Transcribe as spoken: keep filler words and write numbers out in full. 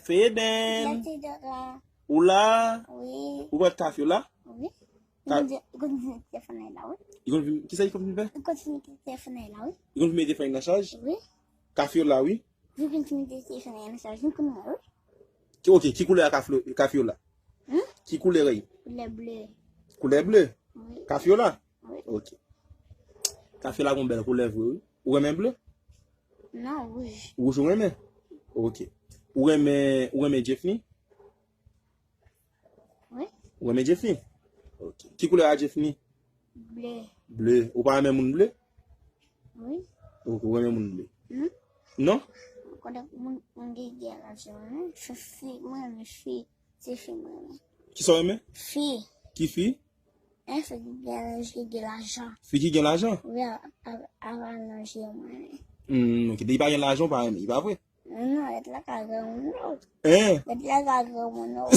Peden. Ou la? Wi. Ou konn Kafyola? Wi. Li konn vin telefòn la, wi. Li konn vin, kisa li konn vin fè? Li konn vin telefòn la, wi. Li konn vin mete telefòn nan chaj? Wi. Kafyola, wi. Li konn vin mete telefòn nan chaj, li konn wè, wi. Ki, ok, ki koulè a Kaflo-, Kafyola? Hmm? Ki koulè li? Koulè ble. Koulè ble? Wi. Kafyola? Wi. Ok. Kafyola gon bèl koulè vre, wi. Ou renmen ble? Non, wouj. Wouj ou renmen? Ok. Ou renmen, ou renmen Jeffny? Wi. Ou renmen Jeffny? Ok. Ki koulè a Jeffny? Ble. Ble. Ou pa renmen moun ble? Wi. Ok, ou renmen moun ble. Hmm? Non? Kote moun, moun ki gen lajan, hein? Se fi, mwen renmen fi. Se fi mwen renmen. Kisa w renmen? Fi. Ki fi? Hein, fi ki gen, ki gen lajan. Fi ki gen lajan? Wi, a, a, avan nan je mwen renmen. Hmm, ok. Depi pa gen lajan, ou pa renmen, e pa vre? Non, non, lèt la ka granmoun non. Hein? Lèt la ka granmoun non.